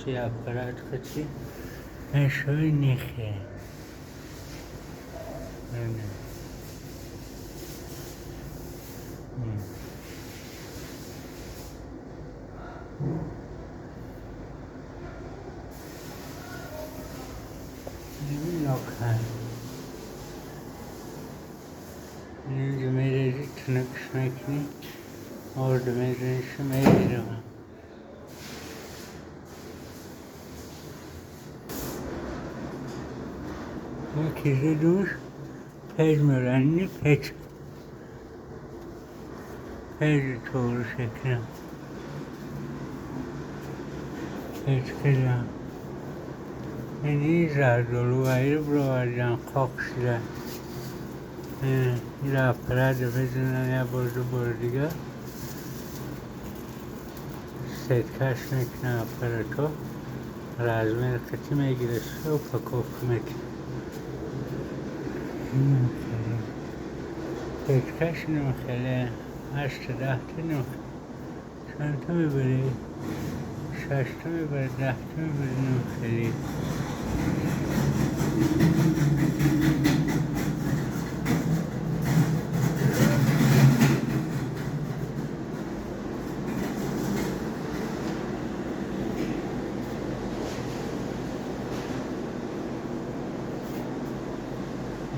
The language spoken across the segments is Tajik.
Корпуси аппарат қати мешавӣ нихе. Инҷа мерези, тунукш мекунӣ, орд мезанишу мегирам. Кизидуш печ меорани, печ печ тоғри шекунам, печ кардам. Ини зардолу вайро бировардан, қоқ шуда. Ира аппарат мезанан, як бор, ду бор дига сеткаш мекунан, аппаратҳо размер қатӣ мегирад, упаковка мекунад. Печкаш хеле ҳашта, 10та, чандта мебарӣ, шашта мебарӣ, 10та мебарӣ, хеле.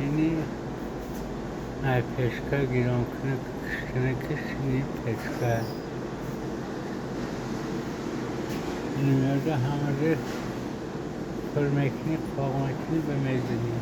Ини ай печка гирон кунак, киштанакиш ини печка. Ини меода, ҳамаро пур мекунӣ, қоқ мекунӣ, ба мезанӣ.